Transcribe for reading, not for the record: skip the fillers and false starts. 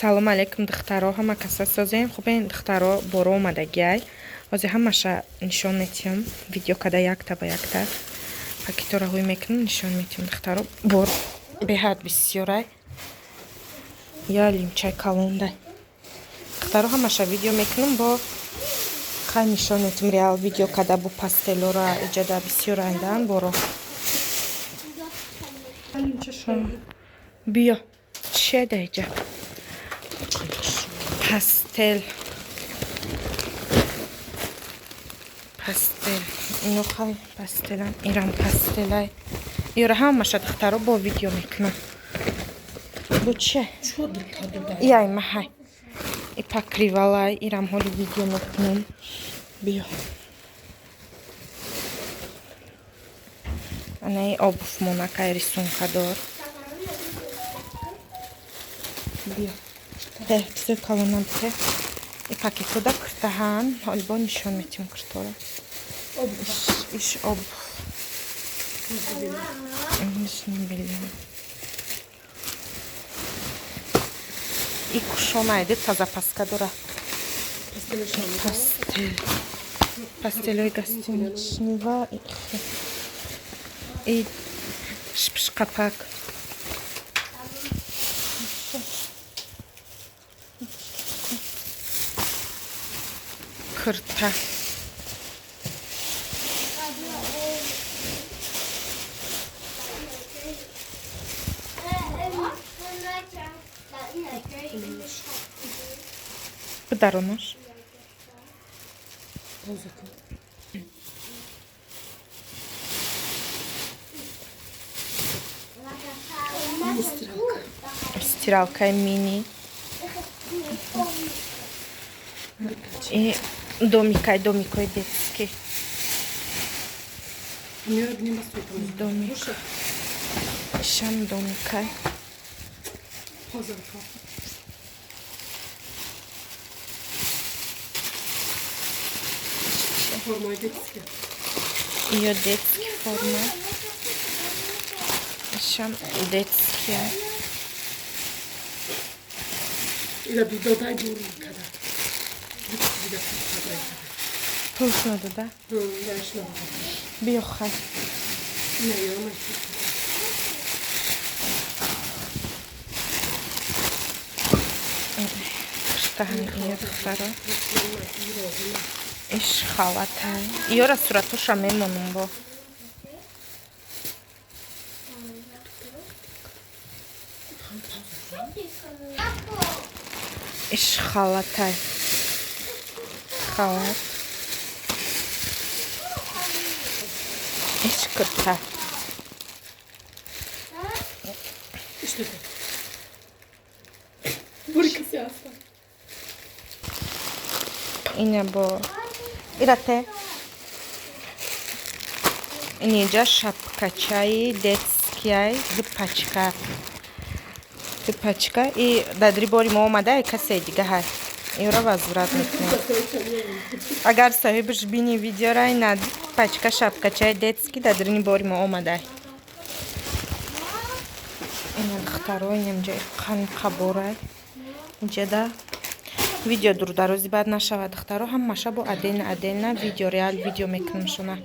Салом алейкум, духтаро, ҳама каса созем. Хубен, духтаро, боро омадагиай. Ҳозир ҳамаша нишон метиҳам. Видео када якта ба якта. Пакетора ҳуй мекунам, нишон метиҳам, духтаро. Бор беҳад бисёрай. Я лимчай калондай. Духтаро, ҳамаша видео мекунам, бо хай нишон метиҳам реал видео када бо пастелора иҷада бисёр айдан боро. Биё. Чия да иҷа? Пастел. Пастел. Ино хай пастелан, ирам пастелай. Ира ҳамаша, духтаро, бо видео мекунам. Бо чия? Яй маҳай. И покрывалай, ирам ҳоли видео мекунам. Биё. Анаи обувмонакай рисункадор. Биё. Те, чизои калонам те. И пакетода киртаҳан, ҳоли бо нишон метиҳам киртора. Иш обув. Иш набилем. И кушонайди тазапаска дора. Пастел. Пастелои гостиничный ва и шпишқапак. Кирта. Бидаронаш. Стиралкаи мини. И домикай, домикои детский. Домик. Ишам домикай. Ё детский форма. Ишам детский. Ира бидодай бурун када. Пулш надода? Биё хай. Киртаҳани ия, духтаро. Иш халатай. Иёра суратоша мемонам бо. Иш халатай. Халат. Иш кирта. Ина бо ирате. Инҷа шапкачаи детскияй ду пачка. Ду пачка и дадри бори мо омада, касе дига ҳай. Иро возврат мекунем. Агар соҳибаш бини видеора, ина пачка шапкачаи детский дадрини бори мо омада. Ина, духтаро, инамҷа қан қаборай. Инҷада видео дурдарози бад нашавад, духтаро, ҳамаша бо отдельно отдельно видео реал видео мекунам шуна.